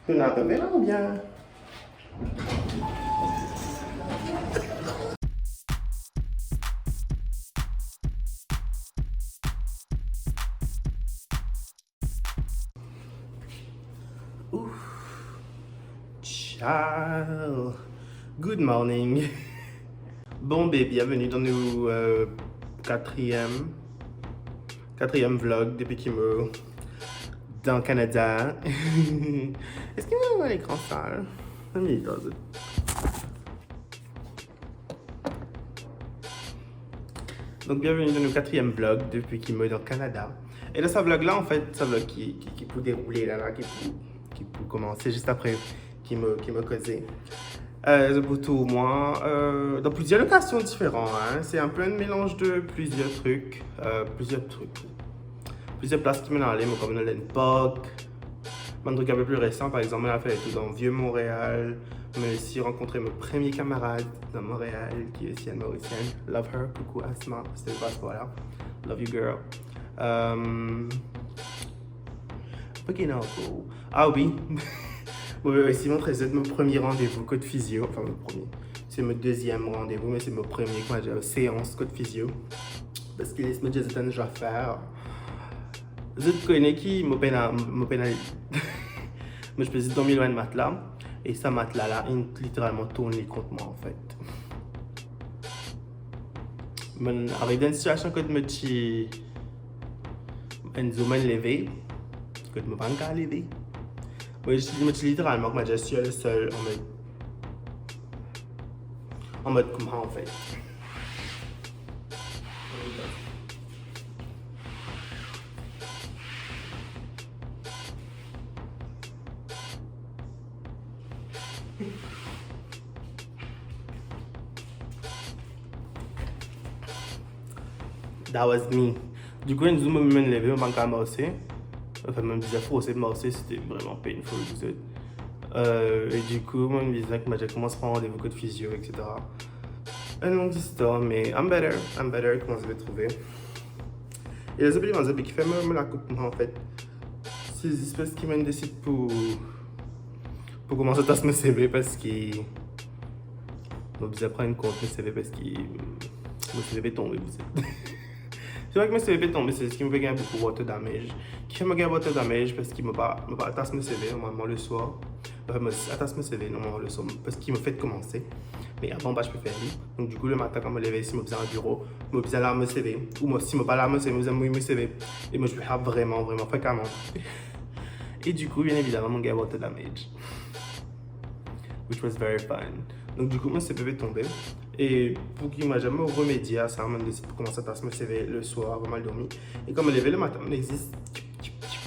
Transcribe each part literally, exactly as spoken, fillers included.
Tourn ape ver la oubien? Ouf. Ciao. Good morning. Bon, be, bienveni dan nou, euh, katriem, katriem vlog depi ki mo dan Kanada. Eski mo lekran sal? Donk, bienveni dan nou katriem vlog depi ki mo dan Kanada. E dan sa vlog la, anfet, sa vlog ki, ki, ki pou deroule la, la, ki pou, ki pou koumanse zis apre ki mo, ki mo koze. Euh, pour tout moi, euh, dans plusieurs locations différentes, hein. C'est un peu un mélange de plusieurs trucs, euh, plusieurs trucs. Plizier plas ki mo'nn ale, mo konn al enn park. Bann trik inpe pli resan, par exanp, mo'nn al fer letour dan Vieux Montréal. Mo'nn osi rankontre mo premie kamarad dan Montréal, ki osi enn Morisien. Love her, coucou Asma, si to pas par la. Love you, girl. Euh, pa ki ena ankor? Ah wi. Mo pe osi montre zot mo premie randevou kot fizio, anfin mo premie. Se mo deziem randevou, me se mo premie, kouma dir, seans kot fizio. Parski les mo dir zot enn zafer. Zot kone ki mo pena, mo pena, mo ti pe zis dormi lor enn matla, e sa matla la, inn literalman tourn li kont mwa, anfet. Mo'nn ariv dan enn sitiasion kot mo ti, enn zour mo'nn leve, kot mo pa'nn kav leve. Mo ti, mo ti literalman, kouma dir, sur le sol, an mod, an mod kouma, anfet. That was me. Dikou, enn zour, mo mem leve, mo pa'nn kav marse. Anfin, mo'nn bizin forse marse, sete vreman painful, vous savez. Euh, e dikou, mo'nn bizin, kouma dir, koumans pran randevou kot fizio, et cetera. Enn long zistar, me I'm better, I'm better, kouma zot pe trouve. E la, zot pe demann, zot pe ki fer mo, mo lakoup, anfet. Se zis parski mo'nn desid pou, pou koumans atas mo seve, parski mo bizin pran enn kont mo seve, parski mo seve pe tonbe, vous savez. Se pa ki mo seve pe tonbe, se zis ki mo pe gagn boukou water damage. Ki fer mo gagn water damage, parski mo pa, mo pa atas mo seve normalman leswar. Anfin, mo atas mo seve normalman leswar, parski mo fek koumanse. Me avan, pa ti pe fer li. Donk, dikou, lematin, kan mo leve, si mo bizin al biro, mo bizin lav mo seve. Ou mo, si mo pa lav mo seve, mo bizin mouy mo seve. E mo ti pe lav vreman, vreman frekaman. E dikou, bien evidaman, mo gagn water damage. Which was very fun. Donk, dikou, mo seve pe tonbe. E pou ki mo jamé remedie a sa, mo'nn desid pou koumans atas mo seve leswar avan mo al dormi. E kan mo leve lematin, mo'nn zis tip, tip, tip.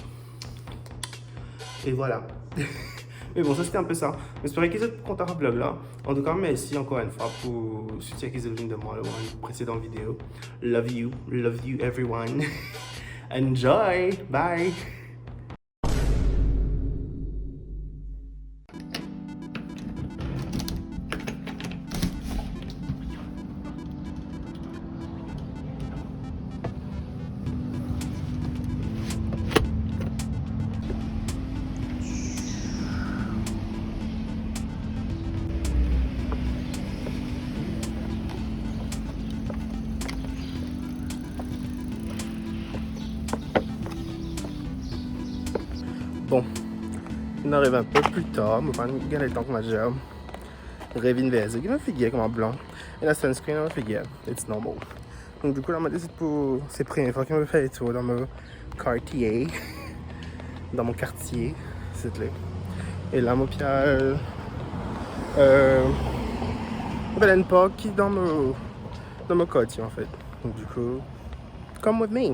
E vwala. Me bon, sa sete inpe sa. Mo espere ki zot kontan sa vlog la. Antouka, mersi ankor enn fwa pou soutien ki zot vinn donn mwa lor bann presedan video. Love you, love you everyone. Enjoy, bye. Bon, nou ariv inpe pli tar, mo pa'nn gagn letan, kouma dir, revinn ver zot. Gete mo figir kouma blan. Ena sunscreen lor mo figir. It's normal. Donk, dikou, la, mo desid pou, se premie fwa ki mo pe fer letour dan mo kartie. Dan mo kartie, siouple. E la, mo pe al, euh, mo pe al enn park ki dan mo, dan mo kartie, anfet. Donk, dikou, come with me.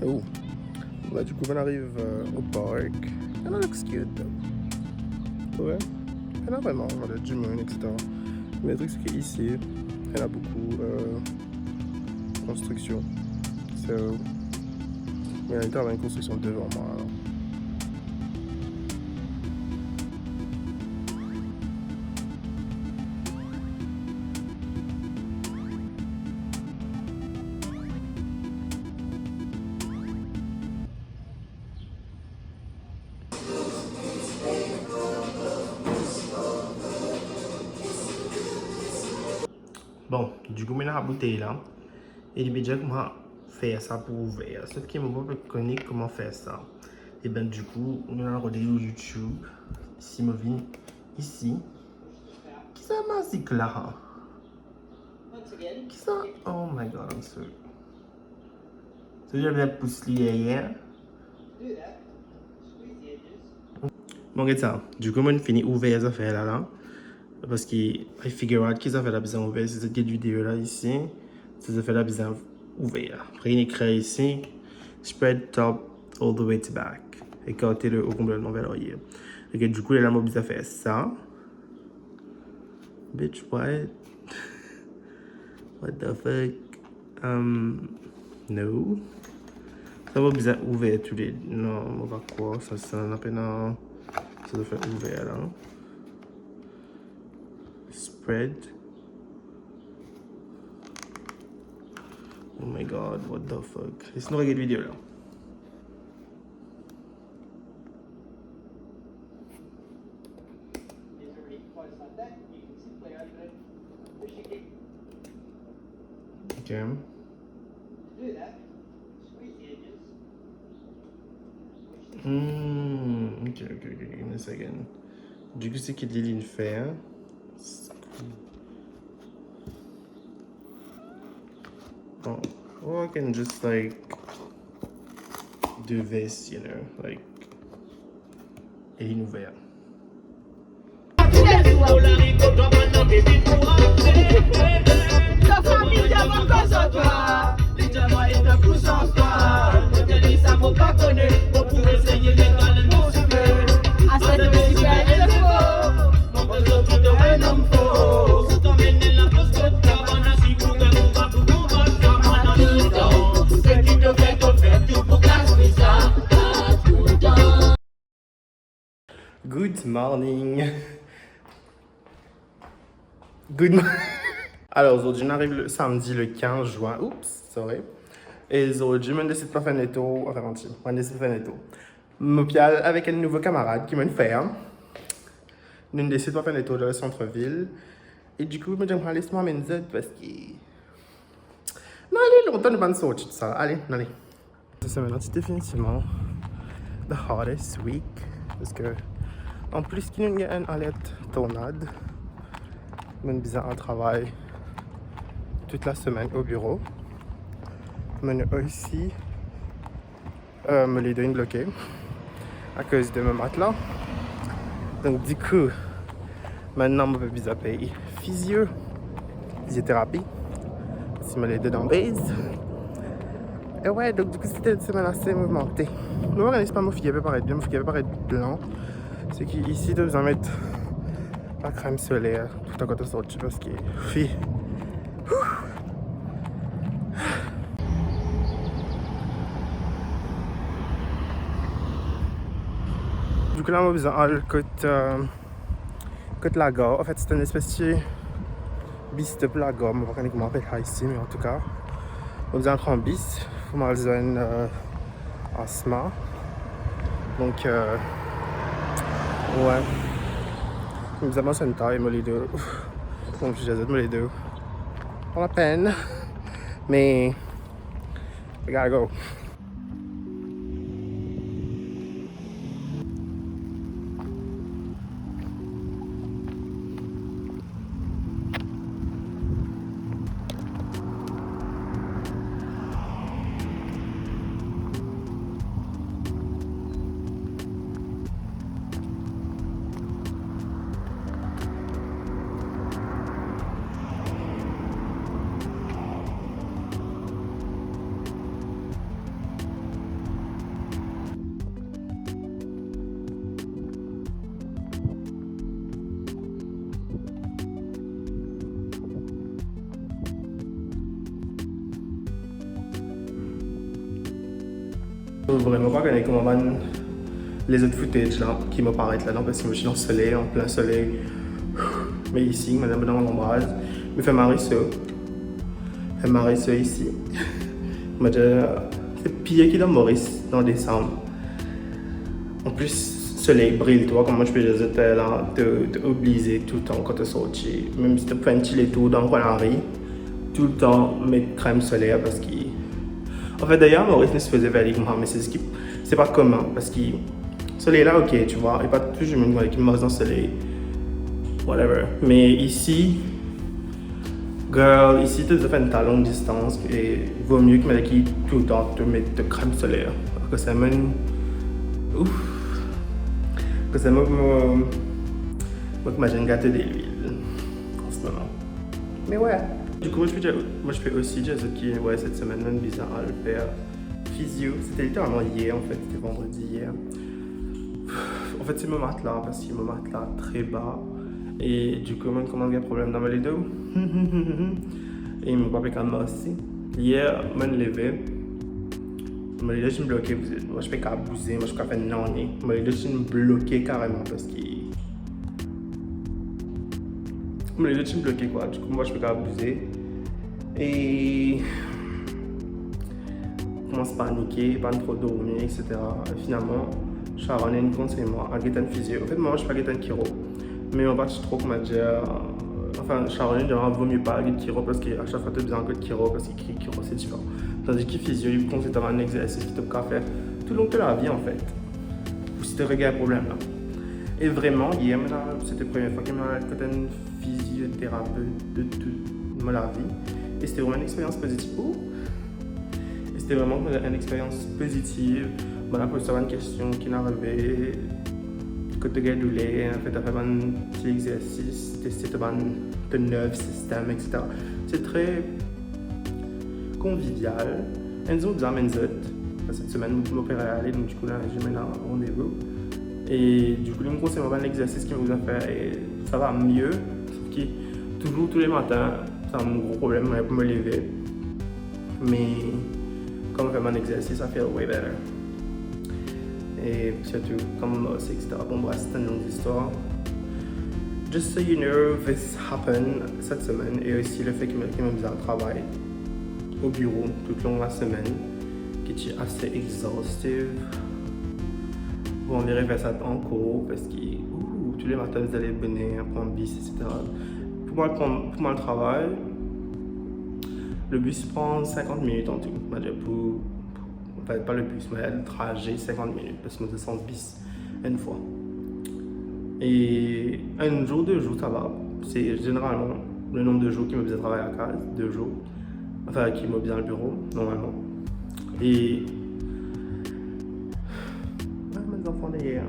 Oh. Bon, la, du coup, on arrive, euh, au parc. And it looks cute, though. Ouais. Pena vreman, on a du monde, et cetera. Mais le truc, c'est qu'ici, il y a beaucoup, euh, construction. So, il y a une construction devant moi, alors. Bon, du coup, mo ena boutey la. E li pe dir kouma fer sa pou ouver. Sof ki mo pa pe kone kouma fer sa. E ben, du coup, mo al rod lor YouTube, si mo vinn isi. Ki sa mazik la? Ki sa? Oh my God, I'm sorry. So, li bizin pous li deryer. Bon, get sa. Du coup, mo'nn fini ouver zafer la, la. Parski I figure out ki zafer la bizin ouver, si zot get video la isi, si zafer la bizin ouver. Apre, li ekrir isi, spread top all the way to back. Ekarte le o konpletman ver laryer. Ok, du coup, la, mo bizin fer sa. Bitch, what? What the fuck? Um, no. Sa pa bizin ouver tou le, non, mo pa krwar sa, sa, non, pena, sa zafer ouver la. Spread. Oh my God, what the fuck? Les nou regard video la. Ok. Hmm, ok, ok, ok, give me a second. Du coup, se ki li, li'nn fer, hein? Oh, or I can just, like, do this, you know, like, e li'nn ouver. Good morning. Good mo-, alor, zordi nou ariv le samedi le quinze juin. Oops, sorry. E zordi, mo'nn desid pa fer enn letour, anfin, manti, mo'nn desid pa fer enn letour. Mo pe al avek enn nouvo kamarad ki mo'nn fer. Nou'nn desid pa fer enn letour dan le centre-ville. E du coup, mo dir, les mwa amenn zot, parski, non, ale, lontan nou pa'nn sorti tousala. Ale, ale. Sa semenn la ti definitivman the hardest week, parski an plis ki nou gagn enn alert tornad, mo'nn bizin al travay tout la semenn o biro. Me osi, euh, mo ledo inn bloke akoz de mo matla. Donk, dikou, mintnan, mo pe bizin pey fizio, fizioterapi, si mo ledo dan base. E we, donk, dikou, se ti enn semenn ase mouvmante. Mo pa kone si pa mo figir pe paret bien, mo figir pe paret blan. Se ki isi, to bizin met lakrem soler toultan kan to sorti, parski, fi, Dikou la, mo bizin al kot, euh, kot lagar. Anfet, se enn espes de bis stop lagar. Mo pa kone kouma apel sa isi, me antouka, mo bizin pran bis pou mo al zwenn, euh, Asma. Donk, euh, we. Mo bizin pran sa e mo ledo. Donk, mo ledo. Pa lapenn. Me, we gotta go. Mo vremem pa kone kouma bann lezot footage la ki mo paret la, non, parski mo ti dan soley, an plin soley. Me isi, madam, dan lanbraz, mo fer mari so. Fer mari so isi. Mo dir, se pir ki dan Moris dan Desam. Anplis, soley bril twa, kouma ti pe dir zot la, to, to oblize toultan kan to sorti, mem si to fer enn ti letour dan kwen lari, toultan met krem soler, parski, anfet, dayer, Moris, nou sipoze fer li koumsa, me se ki, se pa komin, parski soley la, ok, tu vois, e pa tou dimoun ki mars dan soley, whatever. Me isi, girl, isi to bizin fer enn ta long distans, e vomie ki, ki toultan to met to krem soler. Akoz sa, man, ouf. Akoz sa, mo, mo, mo, mo, mo gate delwil an se moman. Me we. Dikou, mo, ti pe dir, mo, ti pe osi dir zot ki, we, set semenn, mo bizin al fer fizio. Sete literalman yer, anfet, sete vandredi yer. Anfet, se mo matla, parski mo matla tre ba. E dikou, mo koumans gagn problem dan mo ledo. E mo pa pe kav marse. Yer, mo leve, mo ledo ti bloke, mo ti pa kav bouze, mo ti pa kav fer nanye. Mo ledo ti bloke kareman, parski mo ledo ti bloke, kwa. Dikou, mo pa ti pe kav bouze. E koumans panike, pa tro dormi, et cetera. E finalman, Sharon inn konsey mwa al get enn fizio. Anfet, mwa, mo ti pe al get enn kiro. Me mo pa ti tro, kouma dir, anfin, Sharon inn dir mwa, vomie pa al get kiro, parski a sak fwa to bizin al get kiro, parski ki-, kiro, se diferan. Tandis ki fizio, li konsey twa bann exersis ki to kav fer toulong to lavi, anfet, pou si to regagn problem la. E vreman, yer, mo, sete premie fwa ki mo al kot enn fizioterapet de tou mo lavi. E sete vreman enn experyans pozitiv. Ou, e sete vreman enn experyans pozitiv. Bann la poz twa bann kestion ki inn arive, kot to gagn douler, anfet, to fer bann ti exersis, teste to bann, to nerve system, et cetera. Se tre konvivial. Enn zour, bizin amenn zot. Set semenn, mo pe ale, donk dikou, la, mo ena randevou. E dikou, li konsey mwa bann exersis ki mo bizin fer, e sa va mie. Sof ki touzour, touletan, sa mo gro problem, mo, pou mo leve. Me kan mo fer bann exersis, I feel way better. E sirtou, kan mo marse, et cetera. Bon, bref, se enn long zistwar. Just so you know, this happened set semenn, e osi lefet ki mo, ki mo bizin travay o biro toutlong lasemenn, ki ti ase exhaustive. Mo anvi refer sa ankor, parski, ou, touletan mo bizin leve boner, pran bis, et cetera. Pou mo al pran, pou mo al travay, le bis pran sinkant minit antou. Mo dir pou, pou, anfin, pa le bis, me le traze sinkant minit, parski mo desann bis enn fwa. E enn zour, de zour, sa va. Se zeneralman le nonb de zour ki mo bizin travay lakaz, de zour. Anfin, ki mo bizin al biro, normalman. E, ah, bann zanfan deryer.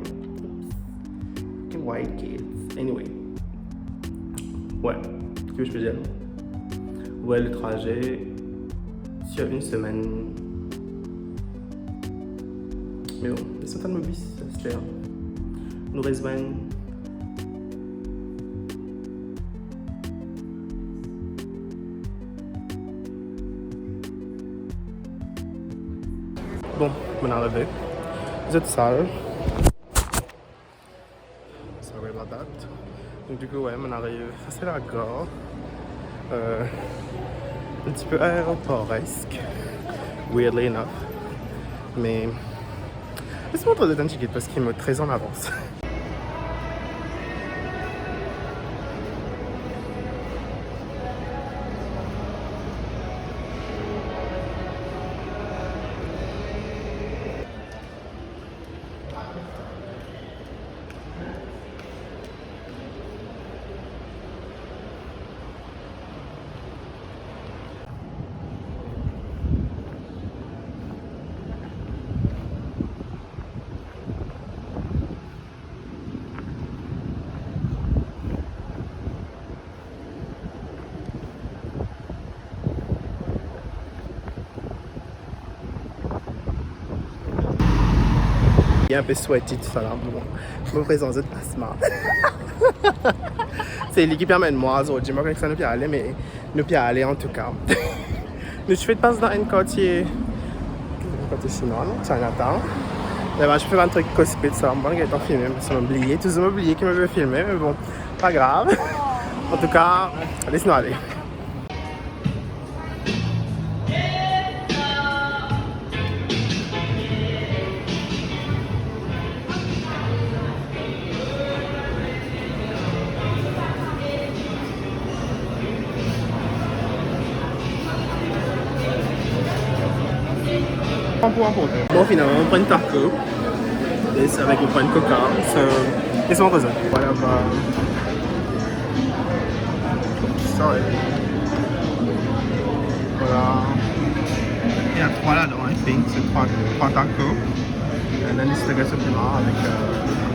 Fucking white kids. Anyway. Ouais, ce que je peux dire. Ouais, le trajet sur une semaine. Me bon, les centaines de bis, c'était, hein. Nou rezwenn. Bon, mo arive. Zot sal. Sorry about that. Donc, du coup, ouais, on arrive face à la gare. Euh, un petit peu aéroportesque, weirdly enough. Mais laisse-moi entrer dedans, parce qu'il me très en avance. Li inpe sweaty tousala, bon, mo prezant zot Asma. Se li ki pe amenn mwa zordi, mo pa kone kouma nou pe ale, me nou pe ale antouka. Nou ti fek pas dan enn kartie, Kote sinwa, non? Chinatown. Lerla mo fer bann trik kospe, sa, mo pa gagn letan filme, parski mo bliye, touzour mo bliye ki mo pe filme, me bon, pa grav. Antouka, les nou ale. Bon, finalman, mo pran taco. Avek mo pran coca. So, les mwa koze. Voilà, ba. Sorry. Voilà. Il y a trois là-dedans, I think. C'est trois, trois tacos. And then it's the rest of the bar avec, euh,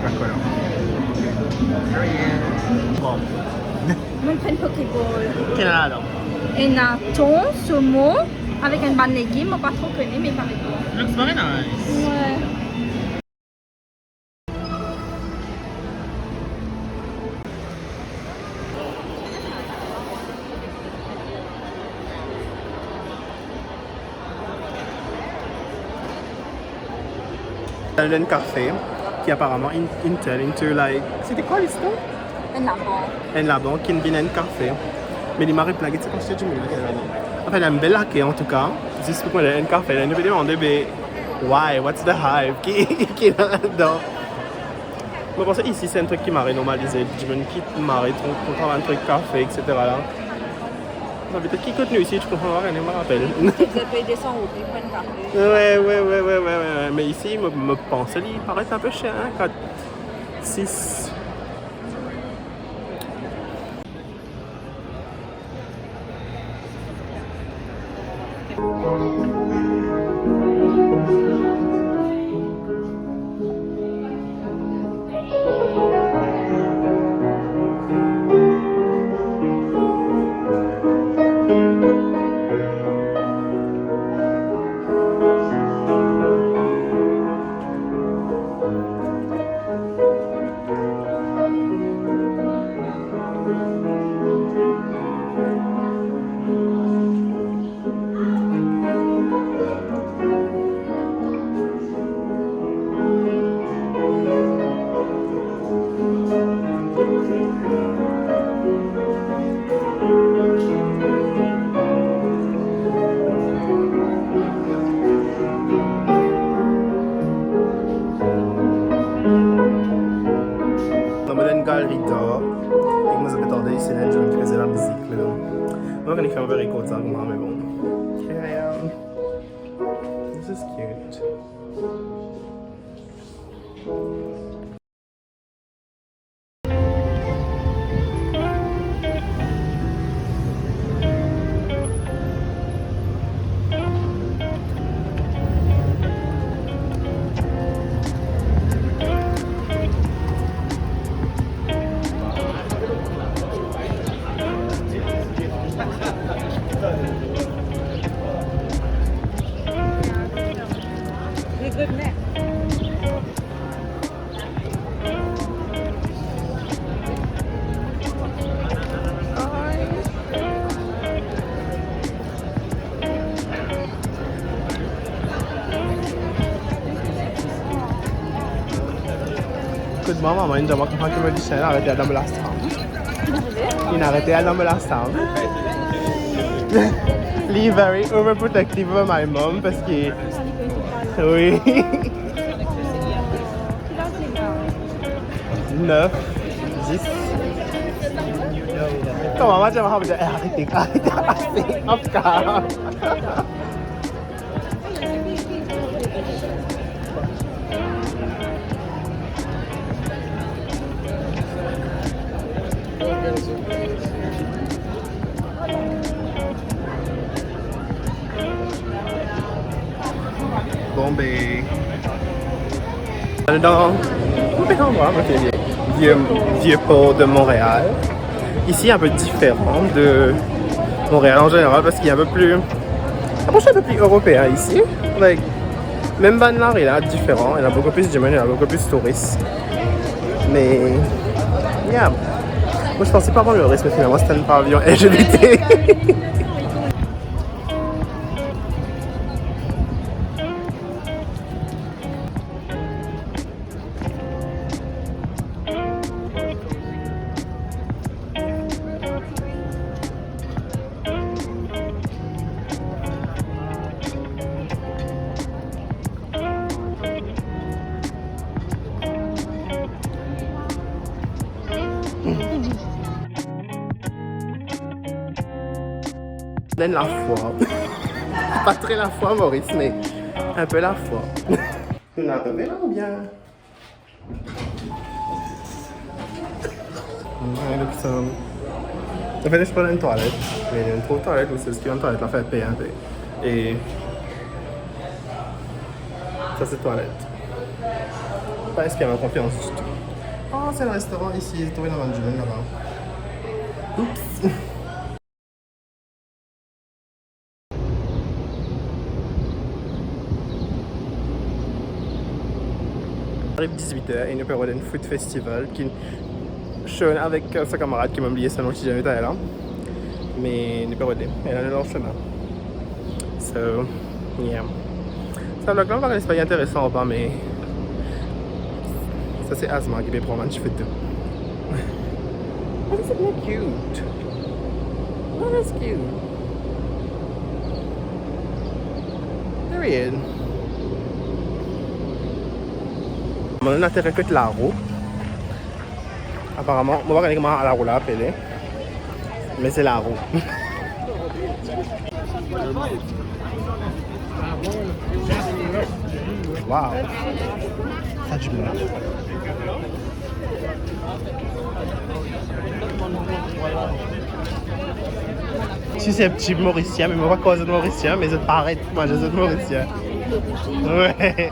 Coca-Cola. Bon. Mo pran pokeball. Ki ena ladan? Ena ton, somon, avek enn bann legim, mo pa tro kone, me parey bon. Looks very nice. Wi. Enn kafe ki aparaman inn, inn turn into, like, c'était quoi l'histoire? Enn labank. Enn labank ki vinn enn kafe. Me li mari pla, get sa kantite dimoun ki ena ladan. Anfin, enn bel lakey antouka. Zis pou koumans enn kafe, la, nou pe demande, be, why? What's the hype? Ki, ki ladan? Mo panse isi, se enn trik ki mari normalize. Dimoun ki mari tro kontan bann trik kafe, et cetera la. Sa vedir ki kot nou isi, ti konpran nanye, mo rapel. Ti pe de san roupi pou enn kafe. Wi, wi, wi. Me isi, mo, mo panse li paret enn pe ser, hein, kat, sis. Dan bann galeri d'art, e kouma zot pe tande isi, ena enn dimoun ki pe zwe lamizik, me bon. Mo pa kone ki fer mo pe rekord sa kouma, me bon. Here I am. This is cute. Kot mama, mama inn dir mwa ki mo dimoun inn aret al dan mo lasam. Inn aret al dan mo lasam. Li very overprotective over my mom, parski, wi. Nef, dis. Kouma mama dir mwa, mama dir, "Eh, arete, arete, arete, ase." Bon, be, dan, dan, dan, vieux, vieux port de Montréal. Isi, un peu différent de Montréal en général, parce qu'il est un peu plus, je pense un peu plus européen ici. Like, mem bann lari la diferan, ena boukou plis dimoun, ena boukou plis touris. Me, yeah. Moi, je pensais pas voir le reste, mais finalement, c'était un pavillon L G B T. Donn lafwa. Pa tre lafwa, Maurice, me inpe lafwa. Nou arive la oubien? Anfet, nou pa dan enn twalet, me enn twalet, me se ki enn twalet la fer per inpe. E sa se twalet. Pa inspir mwa konfians ditou. Ah, se enn restoran isi, zot trouve ena bann dimoun laba. Oops. Ariv diz-wit er e nou pe rod enn food festival ki Sean avek, euh, sa kamarad ki mo bliye so nom, ki zame ti la. Me nou pe rode. E la nou dan sime. So, yeah. Sa vlog la, pa si interesan ou pa, me sa se Asma ki pe pran bann ti foto. Why does it look cute? What is cute? Period. Mo, nou ater kot Laro. Aparaman, mo pa kone kouma Laro la apele, me se Laro. Wow. Sa dimoun la. Si se ti Morisien, me mo pa krwar zot Morisien, me zot paret, mo, zot Morisien. Wi.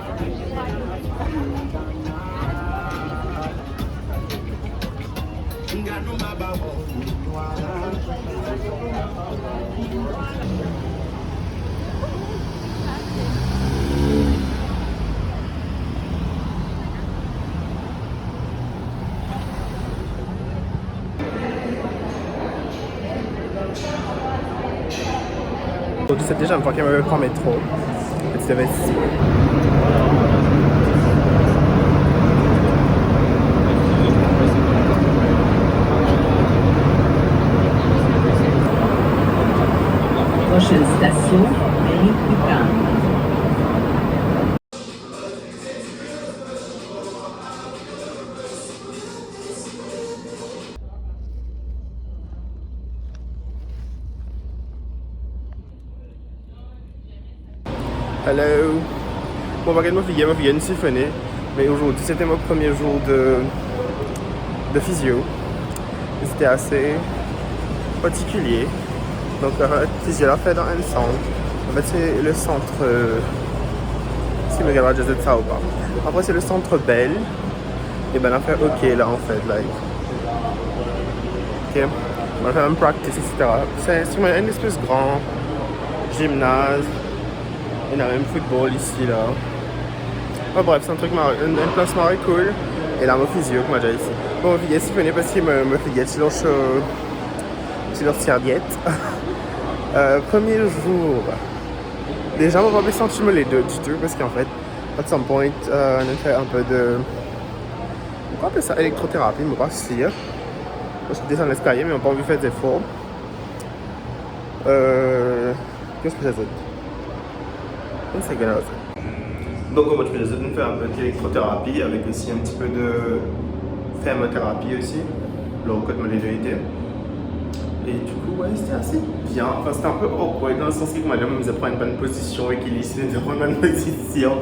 Zordi se dezyem fwa ki mo pran metro. Petit investisman. Prochaine station, Mairie Pitane. Hello. Bon, pa get mo figir, mo figir inn sifone, me zordi se te mo premie zour de, de fizio. E se te ase partikilie. Donk, euh, fizio la fer dan enn sant. Anfet, se le sant, euh, si mo gard, zot sa ou pa. Apre, se le sant Bell. E bann la fer ok la, anfet, like. Ok. Bann la fer mem practice, et cetera. Se, se enn espes gran gimnaz. Ena mem football isi la. Bon, bref, se enn trik mar-, enn, enn plas mari cool. E la, mo fizio, kouma dir isi. Bon, mo figir sifone parski mo, mo figir ti lor so, ti lor serviet. Euh, premie zour. Deza, mo pa pe santi mo ledo ditou, parski anfet, at some point, euh, nou fer enn pe de, kouma apel sa, elektroterapi, mo pa sir. Parski desann leskalie, me mo pa anvi fer zefor. Euh, ki mo ti pe dir zot? Enn segonn, atann. Donk, kouma ti pe dir zot, nou fer enn pe elektroterapi avek osi enn tipe de fermoterapi osi, lor kot mo ledo ete. E dikou, wey, se te ase bien. Anfin, se te enn pe awkward, dan le sans ki, kouma dir, mo ti pran enn bann pozision e ki li, li ti pran enn bann pozision.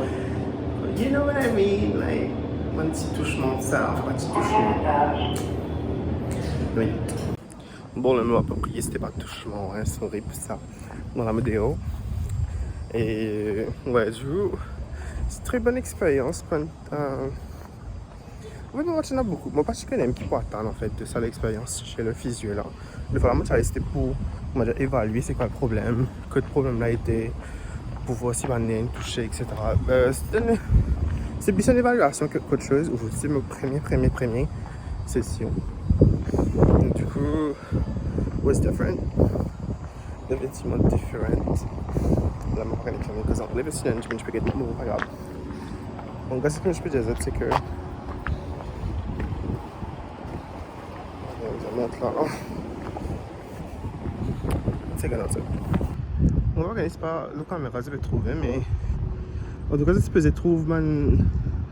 You know what I mean? Like, bann ti tousman, sa, anfin, ti tousman. Wi. Bon, le mo aproprie, se te pa tousman, hein, se orib sa. Dan la mo deor. E, wey, dikou, se tre bonn experyans. Anfin, euh, anfet, mo pa ti ena boukou, mo pa ti kone mem ki pou atann, anfet, de sa lexperyans chez le fizio la. Lerla mo ti al, se te pou, kouma dir, evalie se kwa le problem, kot problem la ete, pou vwar si bann ner inn touse, et cetera. Euh, se te enn, se plis enn evalyasion ki kot soz. Zordi se mo premie, premie, premie sesion. Dikou, was different. Definitivman different. La, mo pa kone kouma fer, mo pa kone si ena dimoun ki pe get mwa, me pa grav. Bon, gras a sa, ki mo ti pe dir zot, se ke, bon, zot mont la. Se gala sa. Mo pa kone si pa lor kamera zot pe trouve, me antouka, zot sipoze trouv bann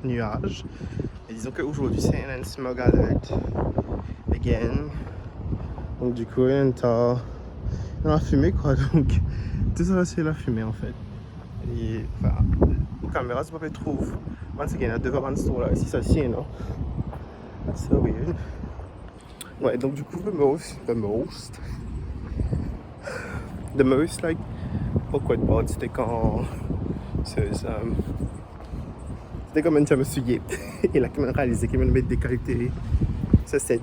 niaz. E dizon ke zordi se enn smog alert again. Donk, dikou, enn ta Dans la fumée, quoi, donc tout ça, c'est la fumée, en fait. Et, enfin, kamera, c'est pas fait trouve. Once again, devant bann store la, si ça, c'est, non? That's so weird. Ouais, donc du coup, the most, the most, the most, like, awkward part, c'était quand, c'est, euh, c'était quand même, je me suis dit, et là, quand même réalisé que je mets des qualités, ça, c'est,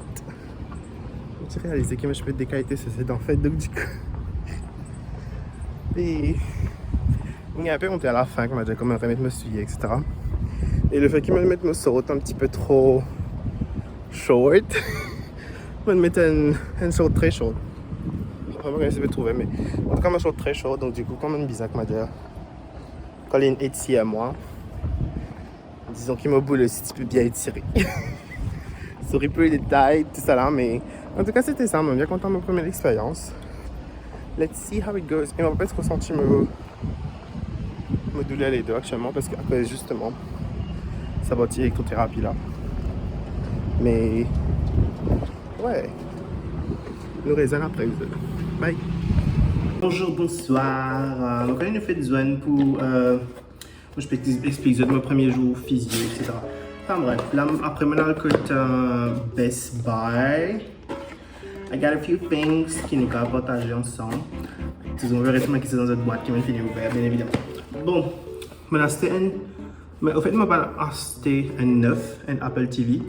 j'ai réalisé que je mets des qualités, ça, c'est en fait, donc du coup, et on est un peu monté à la fin, comme on a dit, comme on remet me soulier, et cetera. Et le fait qu'il me mette me short un petit peu trop short, me mette un, un short très short. Enfin, je sais pas trouver, mais en tout cas, un short très short, donc du coup, comme un bizarre, comme on a dit, quand il y a une étire à moi, disons qu'il m'a boulé si tu peux bien étirer. Sorry pour les détails, tout ça là, mais en tout cas, c'était ça, moi, bien content de mon première expérience. Let's see how it goes. Et on va pas trop sentir me, me douleur les deux actuellement parce que, à cause justement, ça va tirer électrothérapie là. Mais, ouais. Nous raisonnons après, vous. Bye. Bonjour, bonsoir. Euh, donc, on a fait de zone pour, euh, Mo pe explik zot mo premie zour fizio, et cetera. Anfin bref, la, apre mo al kot, euh, Best Buy. I got a few things ki nou kapav partaze ansanm. Zot inn ver tou bann ki ti dan zot bwat ki mo finn ouver, bien evidaman. Bon, mo aste enn, me anfet, mo pa aste enn nef, enn Apple T V.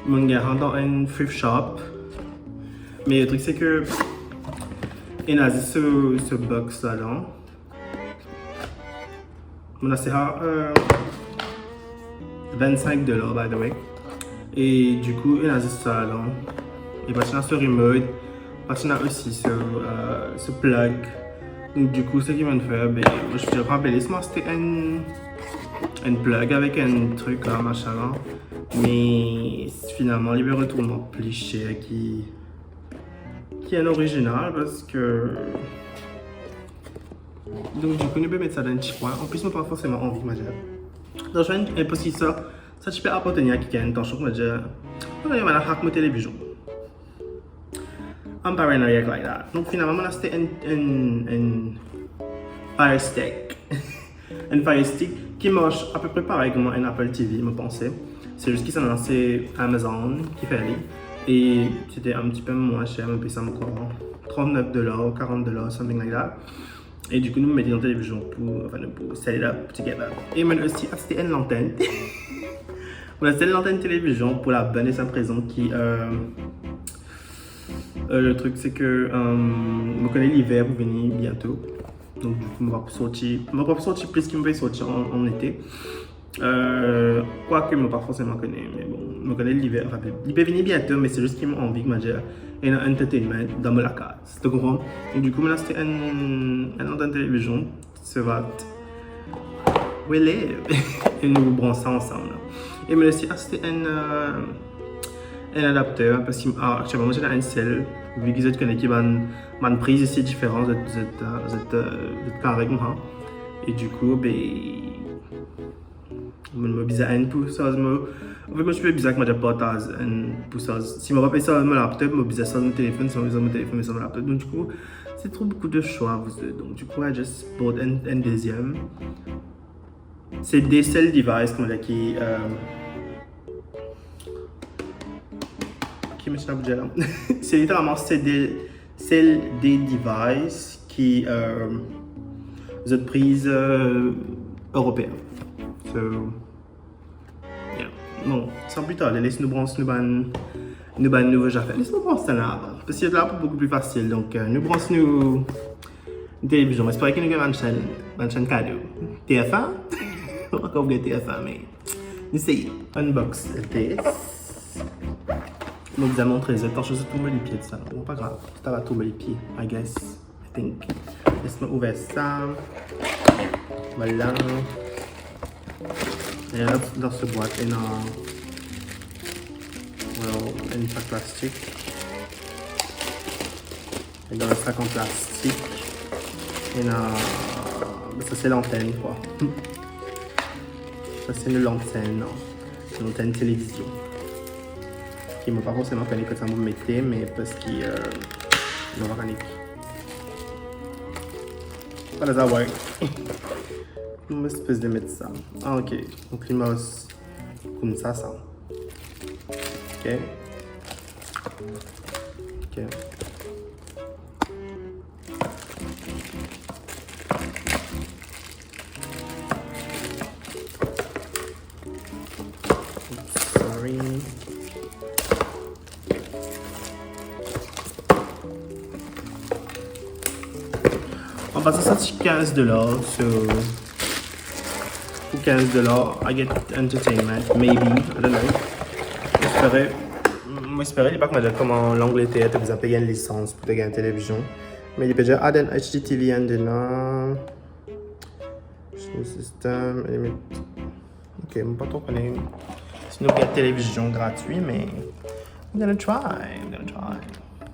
Mo gagn dan enn thrift shop. Me le trik, se ke ena zis so, so box ladan. Mo aste sa, euh, vennsenk dolar, by the way. E dikou, ena zis sa ladan. E pa ti ena so remote, pa ti ena osi so, euh, so plug. Donk dikou, seki mo'nn fer, be, mo ti pe pran playlist, mo aste enn, enn plug avek enn trik la, machin la. Me finalman, li pe retourn mwa pli ser ki, ki enn orizinal, parski Donk, dikou, nou pe met sa dan enn ti kwin. Anplis, mo pa forseman anvi, kouma dir. Donk, enn, enn, parski sa, sa ti pe apartenir a kikenn, tansion, kouma dir, kouma dir, bann la hack mo televizion. I'm paranoid like that. Donk, finalman, mo aste enn, enn, enn Fire Stick. Enn Fire Stick ki mars apepre parey kouma enn Apple T V, mo panse. Se zis ki sa, se Amazon ki fer li. E se ti enn tipe mwin ser, mo pey sa, mo krwar, trannef dolar, karant dolar, something like that. E dikou, nou mete dan televizion pou, anfin, nou pou set it up together. E mo'nn osi aste enn lantenn. Mo aste enn lantenn televizion pou la bonn e simp rezon ki, euh, euh, le trik, se ke, euh, mo kone liver pou vini biento. Donk, dikou, mo pa pou sorti, mo pa pou sorti plis ki mo pe sorti an, an ete. Euh, kwake mo pa forseman kone, me bon, mo kone liver, anfin, li pe vini biento, me se zis ki mo anvi, kouma dir, ena entertainment dan mo lakaz. To konpran? Donk, dikou, mo aste enn, enn lantenn televizion, so that we live. E nou brans sa ansam la. E mo osi aste enn, euh, enn adapter, parski, ah, aktielman, mo ti ena enn sel, vi ki zot kone ki bann, bann priz isi diferan, zot, zot, euh, zot, euh, zot kare koumsa. E dikou, be, mo, mo bizin enn pou sa, mo, anfet, mo ti pe bizin, kouma dir, partaz enn pou sa. Si mo pa pe sarz mo laptop, mo bizin sarz mo telefonn, si mo bizin mo telefonn, mo sarz mo laptop. Donk, dikou, se tro boukou de swa, vous deux. Donk, dikou, I just bought enn, enn deziem. Se de sel device, kouma dir, ki, euh, ki mo ti ena pou dir la. Se literalman se de, sel de device ki, euh, zot priz, euh, eropeen. So, yeah. Bon, san pli tarde, les nou brans nou bann, nou bann nouvo zafer. Les nou brans sa la avan. Parski la pou boukou pli fasil. Donk, euh, nou brans nou televizion. Espere ki nou gagn bann senn, bann senn kado. T F un? Ankor gagn T F un, me nou sey unbox this. Mo bizin montre zot, tansion, zot trouv mo lipie, sa. Bon, pa grav. Sa va trouv mo lipie, I guess. I think. Les mo ouver sa. Voilà. E la, dan so bwat, ena, well, enn sak plastik. E dan sak an plastik, ena, sa se lantenn, kwa. Sa se enn lantenn, non? Lantenn televizion. Ki mo pa forseman kone kot sa mo mete, me parski, euh, mo pa kone. How does that work? Mo sipoze met sa. Ah, ok. Donk li mars koumsa, sa. Ok. Ok. Oops, sorry. An pasan, sa ti kinz dolar, so pou kinz dolar, I get entertainment, maybe, I don't know. Mo espere, mo espere li pa kouma dir kouma Langleter, to bizin pey enn lisans pou to gagn televizion. Me li pe dir add an H D T V andedan. System, limit. Ok, mo pa tro kone si nou gagn televizion gratwi, me I'm gonna try, I'm gonna try.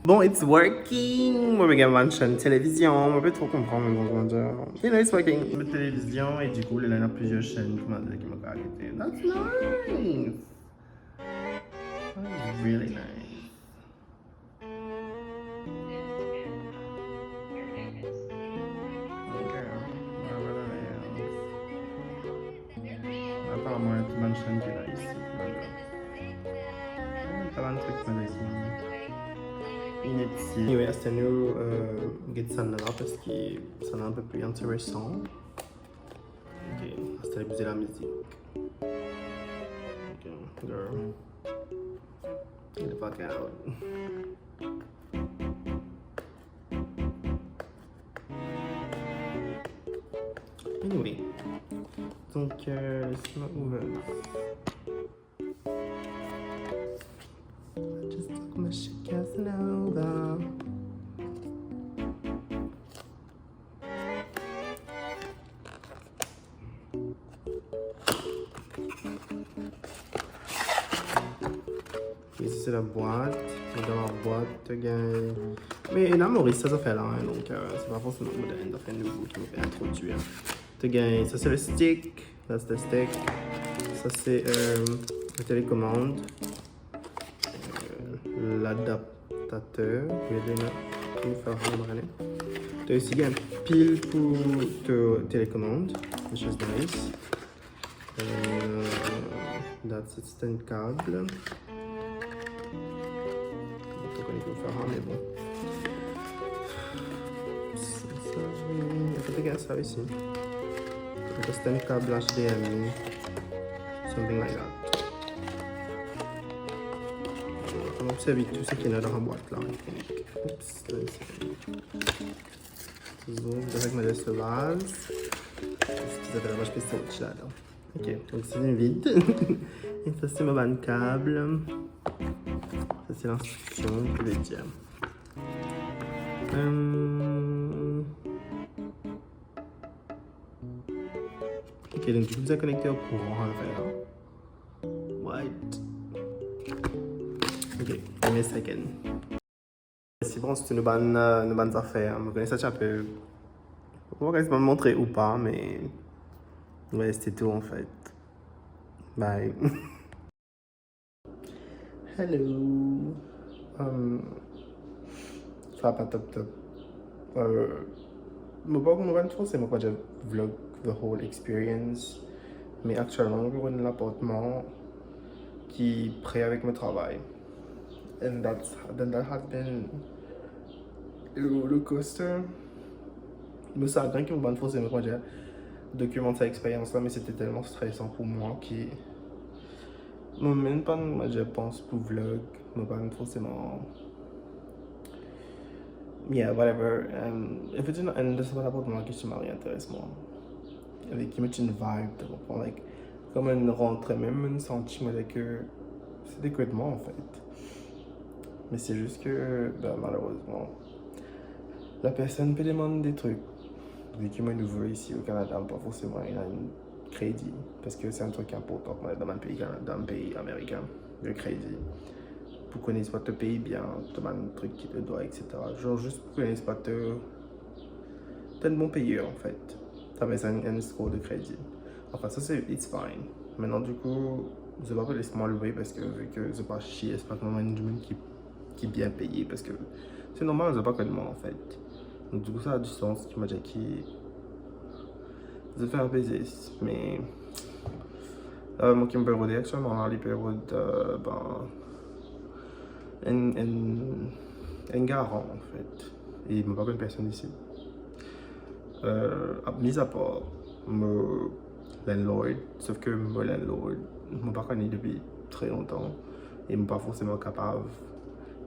Bon, it's working. Mo pe gagn bann senn televizion, mo pa tro konpran, me bon, kouma dir, you know, it's working. Mo televizion, e dikou, li ena plizier senn, kouma dir, ki mo kapav gete. That's nice. That's really nice. Ok. Aparaman, ena tou bann senn ki la isi. Sa bann trik, sa la isi. Inutile. Anyway, aster nou, euh, get sannla, parski sannla enn pe pli interesan. Ok, aster nou bouze lamizik. Ok, girl. Get the fuck out. Anyway. Donk, euh, les-moi ouvrir. I just took my shit Casanova. Ok, sa se labwat. Dan labwat, to gagn. Me ena Moris sa zafer la, hein, donk, euh, se pa forseman modern, zafer nouvo ki mo pe introdwir. To gagn, sa se le stick, that's the stick. Sa se, euh, la telekomand. Euh, ladaptater, pou ed li pou fer sa, mo pa kone. To osi gagn pil pou to telekomand, which is nice. Euh, that's it, c'est un câble. Mo pa kone kouma fer sa, me bon. Sa, sa, oui. Atann, gard sa isi. Donk, c'est un câble H D M I. Something like that. Mo servi tou seki ena dan labwat la, I think. Oops, let me see. Zour, direk mo les so baz. Eski sa fer labwat pe sorti ladan? Ok, donk se vinn vid. E sa se mo bann kab. Sa se linstriksion, ki ve dir. Euh, ok, donk dikou, bizin konekte o kouran, sa fer la. What? Ok, give me a second. Mersi pou tou nou bann, euh, nou bann zafer. Mo kone sa ti inpe, mo pa kone si mo montre ou pa, me, ouais, se tou, an fet. Bye. Hello. Um, sa pa top top. Euh, mo pa, mo pa forseman, kouma dir, vlog the whole experience. Me aktielman, mo pe rod enn lapartman ki pre avek mo travay. And that's, then that has been a roller coaster. Mo sagrin ki mo pa forseman, kouma dir, dokimant sa experyans la, me se te telman stresan pou mwa ki mo mem pa, kouma dir, pans pou vlog, mo pa forseman, yeah, whatever. Um, efektivman, enn de sa lapartman ki ti mari interes mwa. Avek ki mo ti vibe, to konpran, like, kouma enn rantre mem, mo santi, mo dir ke se te kot mwa, an fet. Me se zis ke, ben, malerezman, lapersonn pe demann de trik. Vi ki mo nouvo isi o Kanada, mo pa forseman ena enn kredi, parski se enn trik inportan pou mwa dan bann pei Kanada, dan bann pei amerikin, le kredi. Pou kone swa to pey bien, to bann trik ki to dwa, et cetera. Zanr, zis pou kone swa to, to enn bon peyer, an fet. To bizin enn score de kredi. Anfin, sa se, it's fine. Aster, dikou, zot pa pe les mwa lwe, parski vi ki zot pa sir, se pa kouma enn dimoun ki, ki bien peye, parski se normal, zot pa konn mwa, an fet. Donk, dikou, sa a du sans ki mo dir ki Zot fer inpe zis, me, euh, mo ki mo pe rod aktielman la, li pe rod, euh, ben, enn, enn, enn garan, anfet. E mo pa konn personn isi. Euh, mis apar mo landlord, sof ke mo landlord, mo pa konn li depi tre lontan, e mo pa forseman kapav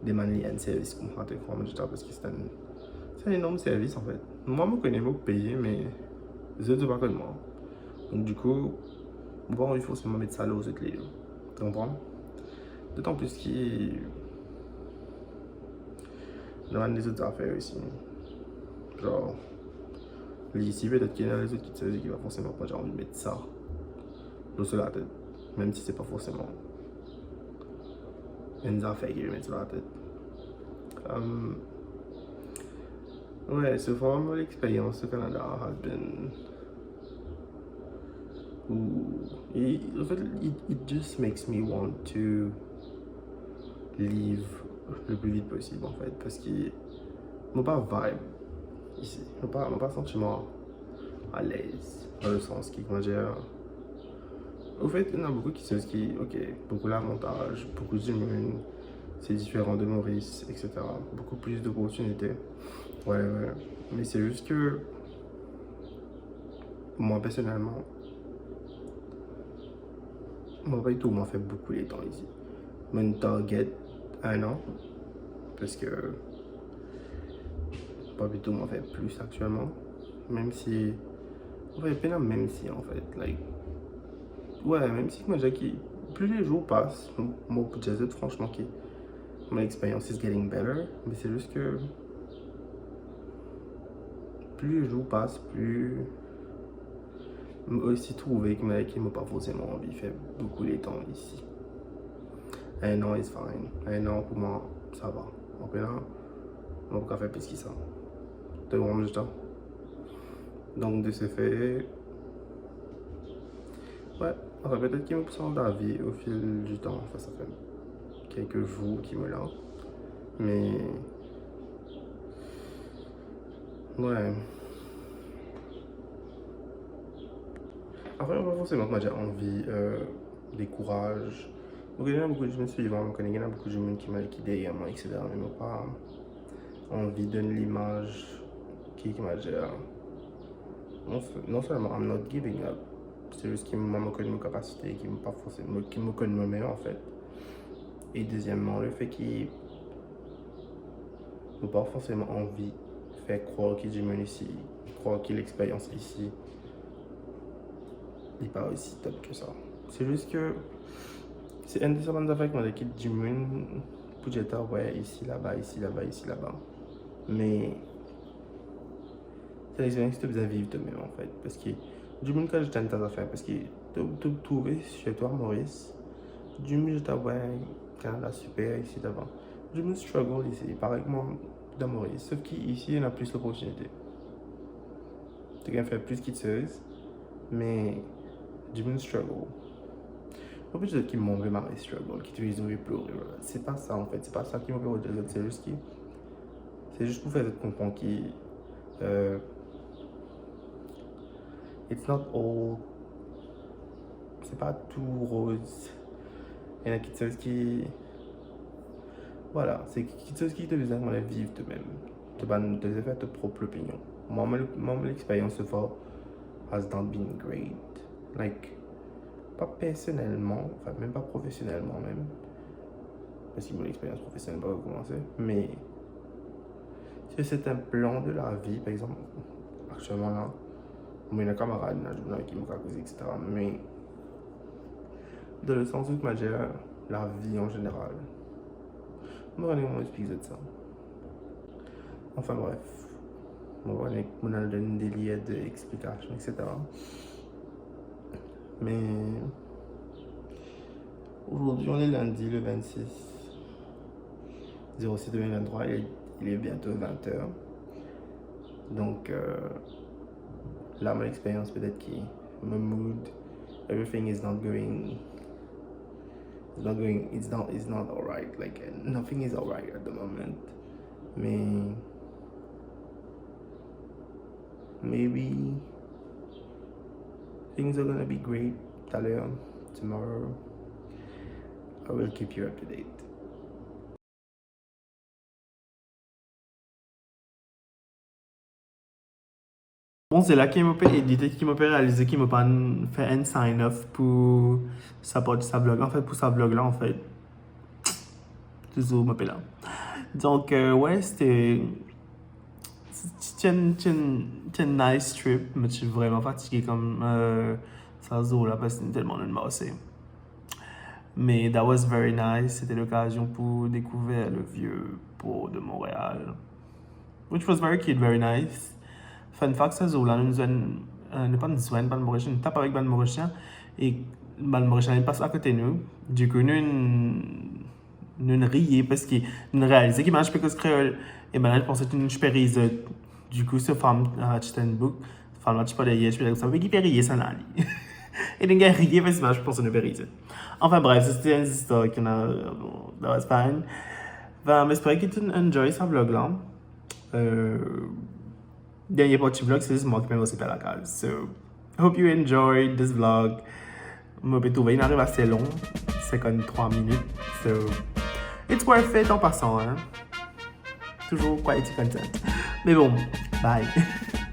demann li enn servis koumsa, to konpran, parski se enn, se enn enorm servis, anfet. Mwa, mo kone mo peye, me zot, zot pa konn mwa. Donk, dikou, mo pa anvi forseman met sa lor zot ledo. To konpran? Dotan plis ki dan bann lezot zafer isi. Zar, li isi, petet ki ena lezot kiksoz ki pa forseman, pa anvi met sa lor so latet, mem si se pa forseman enn zafer ki li met so latet. Um, ouais, so far, mo lexperyans o Kanada has been, ooh, it, anfet, it, it just makes me want to leave le pli vit posib, anfet, parski mo pa vibe isi. Mo pa, mo pa santi mwa alez, dan le sans ki, kouma dir, anfet, ena boukou kiksoz ki, ok, boukou lamontaz, boukou dimoun, se diferan de Moris, et cetera. Boukou plis doportinite. Ouais, ouais. Me se zis ke mwa, personelman, mo pa ditou anvi fer boukou letan isi. Mo target enn an, parski mo pa ditou anvi fer plis aktielman, mem si, anfet, pena mem si, anfet, like, ouais, mem si, kouma dir, ki plis le zour pas, mo, mo pou dir zot fransman ki mo lexperyans is getting better, me se zis ke plis le zour pas, plis mo osi trouve ki mo, ki mo pa forseman anvi fer boukou letan isi. Enn an is fine. Enn an pou mwa, sa va. Apre la, mo pa kav fer plis ki sa. To konpran? Donk, de ce fait, ouais, anfet, petet ki mo pou sanz davi o fil di tan. Anfin, sa fer kelke zour ki mo la. Me, ouais. Anfin, mo pa forseman, kouma dir, anvi, euh, dekouraz. Mo kone ena boukou dimoun swivan, mo kone ena boukou dimoun ki, ki deryer mwa, et cetera. Me mo pa anvi donn limaz ki, kouma dir, non, non selman I'm not giving up, se zis ki mwa, mo konn mo kapasite, ki mo pa forseman, ki mo konn momem, anfet. E dezieman, le fe ki mo pa forseman anvi fer krwar ki dimoun isi, krwar ki lexperyans isi, li pa osi top ki sa. Se zis ke se enn de sa bann zafer ki mo dir ki dimoun pou dir twa, ouais, isi, laba, isi, laba, isi, laba. Me se enn lexperyans ki to bizin viv to mem, anfet, parski dimoun kav dir enn ta zafer, parski to, to trouve se twa, Moris, dimoun dir twa, ouais, Kanada siper, isi, laba. Dimoun struggle isi, parey kouma dan Moris, sof ki isi ena plis loportinite. To gagn fer plis kiksoz, me dimoun struggle. Mo pa pe dir zot ki mo pe mari struggle, ki toulezour mo pe plore, se pa sa, anfet, se pa sa ki mo pe dir zot, se zis ki, se zis pou fer zot konpran ki, euh, it's not all, se pa tou roz. Ena kiksoz ki, vwala, se kiksoz ki to bizin kouma viv to mem. To bann, to bizin fer to prop lopinion. Mwa, mo, mwa, mo lexperyans so far has not been great. Like, pa personelman, anfin, mem pa profesionelman mem, parski mo lexperyans profesionel pa koumanse, me si se enn plan de lavi, par exanp, aktielman la, mo ena kamarad, ena dimoun avek ki mo kav koze, et cetera. Me dan le sans ou, kouma dir, lavi an zeneral, mo pa kone kouma explik zot sa. Anfin bref, mo pa kone, mo al donn delir de explikasion, et cetera. Me aujourd'hui, on est lundi le vingt-six zéro six deux mille vingt-trois, il est, il est bientôt vingt heures. Donc, euh, la, mo lexperyans, petet ki mo mood, everything is not going, it's not going, it's not, it's not all right. Like, nothing is all right at the moment. Me maybe Things are gonna be great. Taler, tomorrow, I will keep you up to date. Bon, se la ki mo pe edit e ki mo pe realize ki mo pa'nn fer enn sign off pou sa parti sa vlog. Anfet, pou sa vlog la, anfet, touzour mo pe la. Donk, euh, wey, se te, se ti enn, ti enn, ti enn nice trip. Mo ti vreman fatige kan, euh, sa zour la, paski telman nou marse. Me that was very nice. Se te lokazion pou dekouver le vieux port de Montréal, which was very cute, very nice. Fun fact, sa zour la, nou zwenn, euh, nou pa'nn zwenn bann Morisien, nou tap avek bann Morisien, e bann Morisien inn pas akote nou. Dikou, nou, nou riye paski nou realize ki bann la ti pe koz kreol, e bann la ti panse ki nou ti pe riye zot. Dikou, so fam, euh, ti tann bouk, fam la ti par deryer, ti pe dir koumsa, "Me ki pe riye sa la li?" E nou gagn riye, paski bann la ti panse nou pe riye zot. Anfin bref, se ti enn zistar ki nou, bon, that was fine. Ben, mo espere ki to enjoy sa vlog la. Euh, dernie parti vlog, se zis mwa ki pe marse pe lakaz. So, hope you enjoyed this vlog. Mo pe trouve inn ariv ase long, sinkant-trwa minit. So, it's worth it an pasan, hein. Touzour quality content. Me bon, bye.